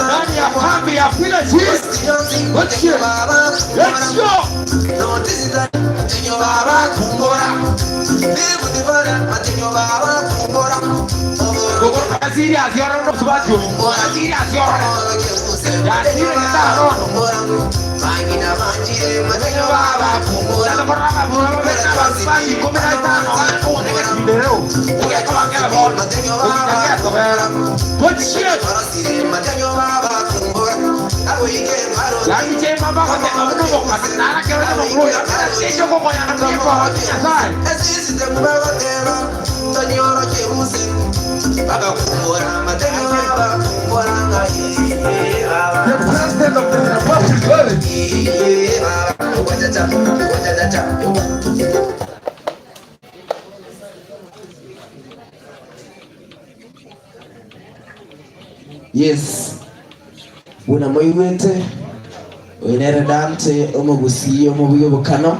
Ndani ya kambi ya Village. Let's go. Let's go. The president of the Republic. Yes. Buna moiwete wenere Dante omogusi omobuyo bukano.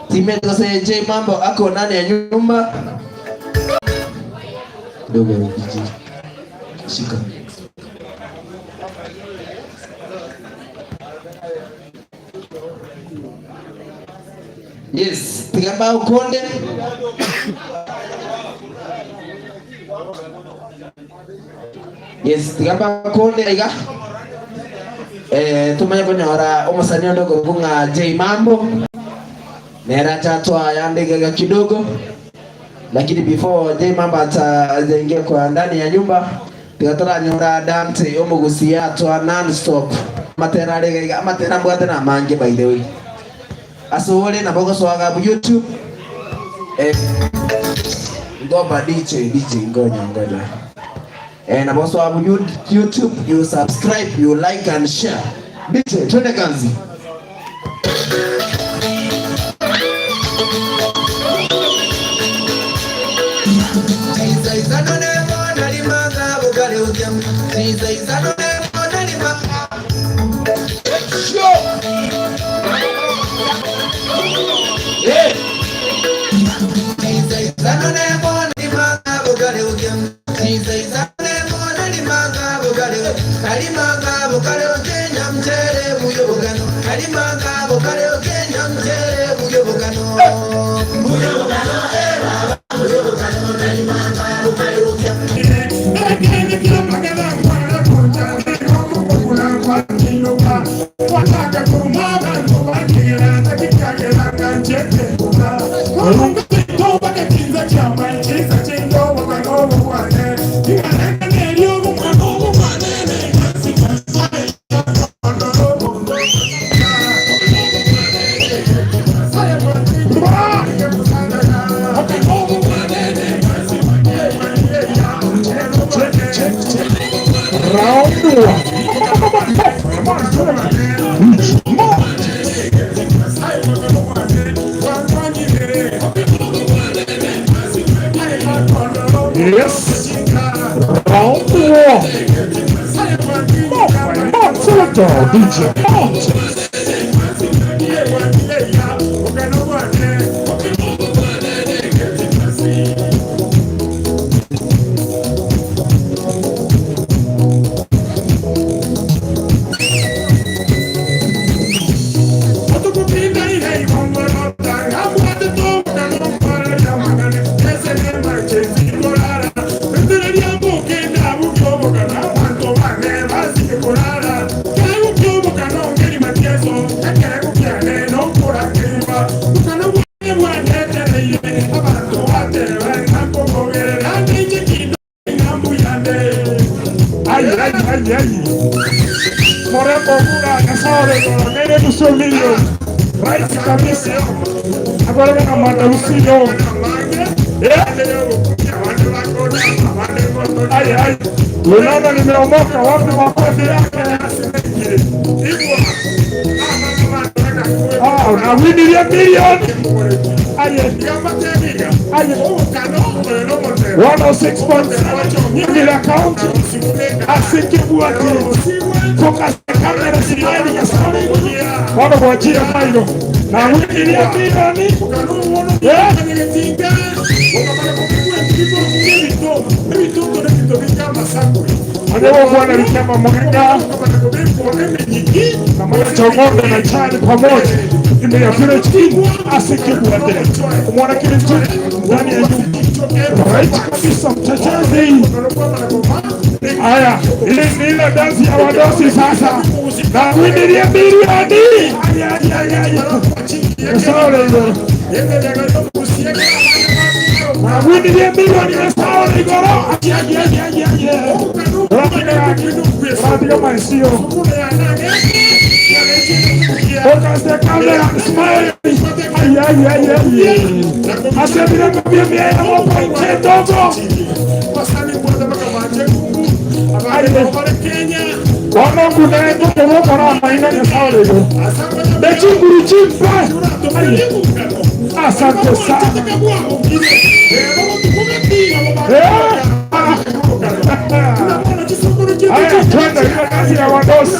Teammate kose J Mambo ako ndani ya nyumba. Dogo DJ. Shika. Yes, piga bao konde. Yes, tigamba konde iga. Tumanye konyora omusanii ndogo bunga J Mambo. Nera chatwa yandega kidogo. Lakini before J Mambo ataingia kwa ndani ya nyumba, tigatara nyora Dante omugusi atwa non stop. Matera rega matera mbwate na mange by the way. Asuhule na bogo swaga bu YouTube. Ngomba DJ DJ ngoja ngoja. Na boso wa YouTube, you subscribe, you like and share. DJ, twende kazi. Round one. Yes. Round one. DJ. Ay, ay, ay, ay. Morembo Mura, Kasore, Nene Musolino. Rais kabisa. Agora na Usino. Ay, ay. Unaona nimeomoka wapi makofi yake? Ah, unawinilia milioni. Aye. Aye. 106.7 Nyamira County. Asikibwati. Focus kamera sireni ya sari. Wana kuachia mailo. Na winilia milioni. Bwana likama mwenga na mwana na chani pamoja ime ya village king asikibwende mwana kilicho ndani ya nyumba right kabisa mtetezi. Haya, ili ni ile dansi ya wadosi sasa na kuindilia bilioni. Na kuindilia bilioni sawa igoro. Focus the camera, smile. Ay, ay, ay, ay. Asebire kwa mia mopo ndogo. Wana kuna ndo kwa na maina ya sawa leo. Bechinguru chimpa. Asante sana. Haya, twende kwa kazi ya wadosi.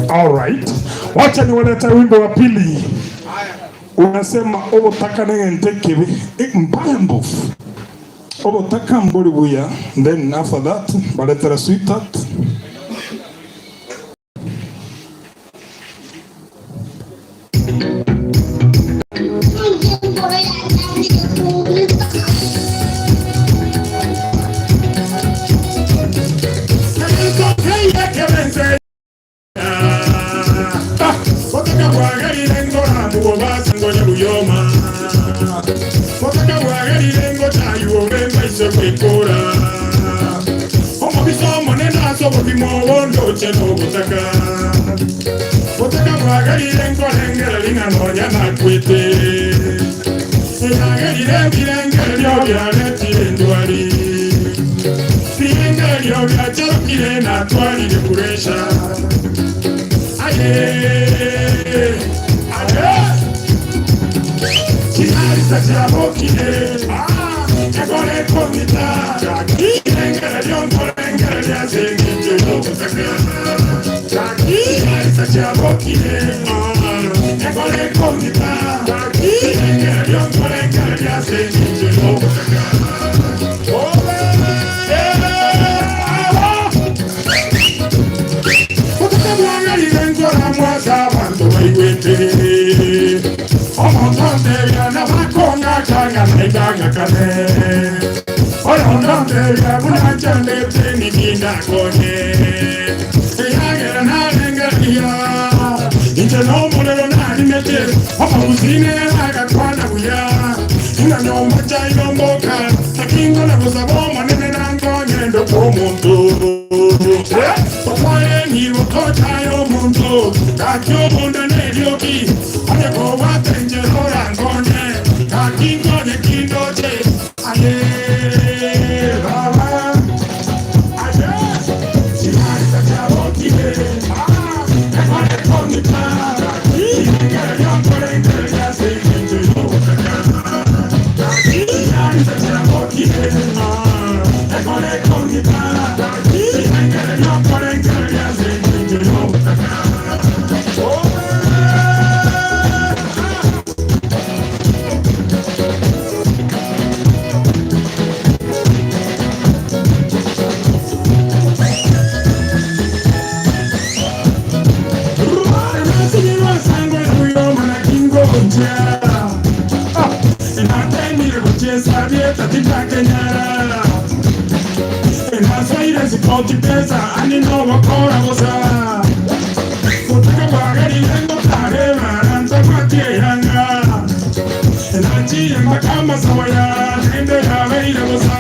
All right. Wacha niwalete wimbo wa pili. Unasema obotaka nengente mbaya mbovu. Obotaka mbori buya. Then after that baletera sweetheart. Chipesa, anino wakora gosa. Kutaka kwagari lengo tare maranza kwa yanga. Nachi yamba kama sawaya, nende ya gosa.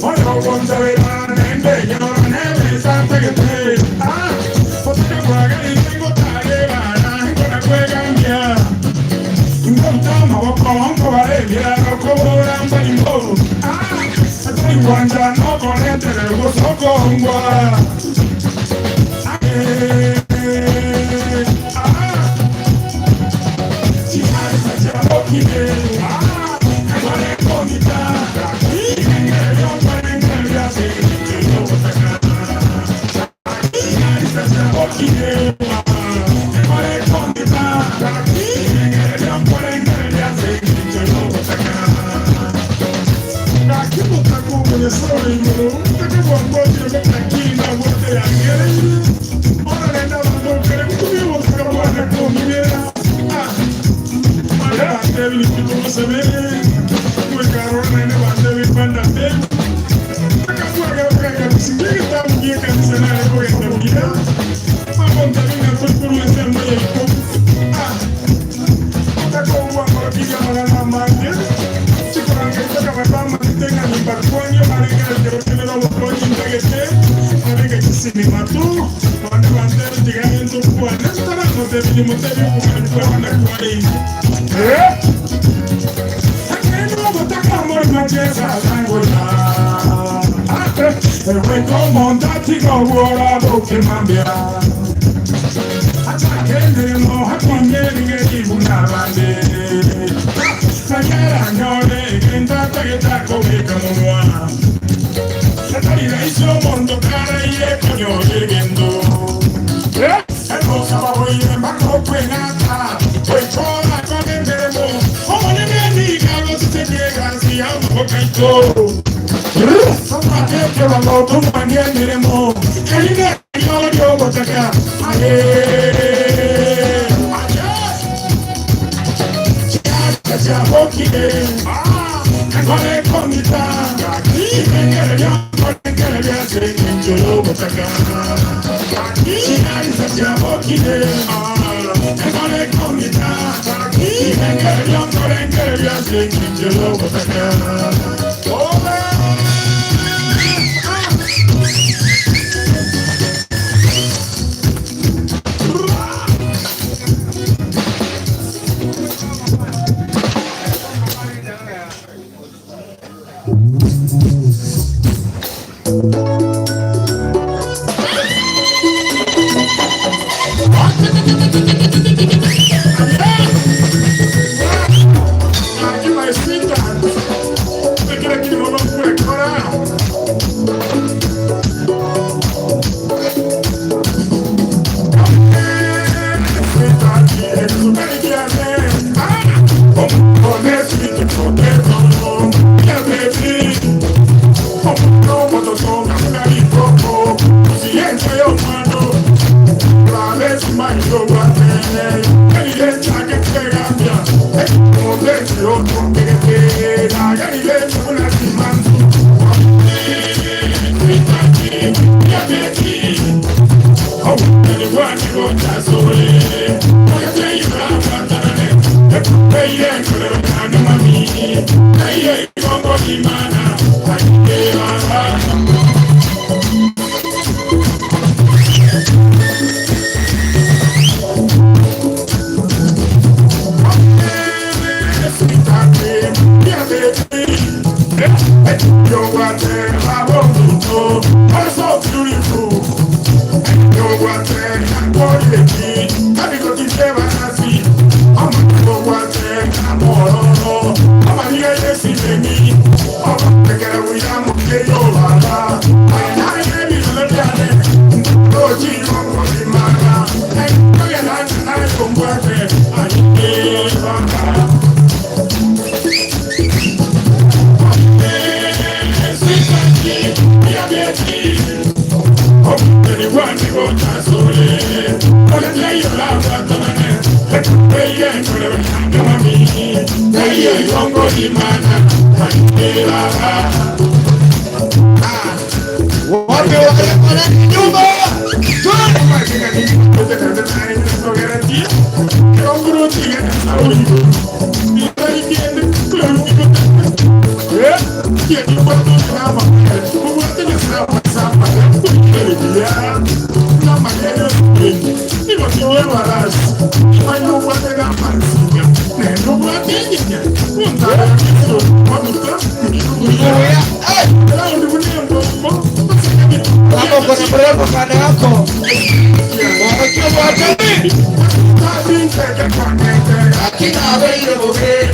Oyo gonza vera, nende yora nebe santa gete. Ah, kutaka kwagari lengo tare maranza kwa kwegambia. Ngomtama wakongo warebya kobora mbalimbo. Ah, Wanja no konetere gosokongwa. Wapi wale nyumba? Hapo kuna mrembo kando yako. Wakiwa watani. Akina abeire bobe.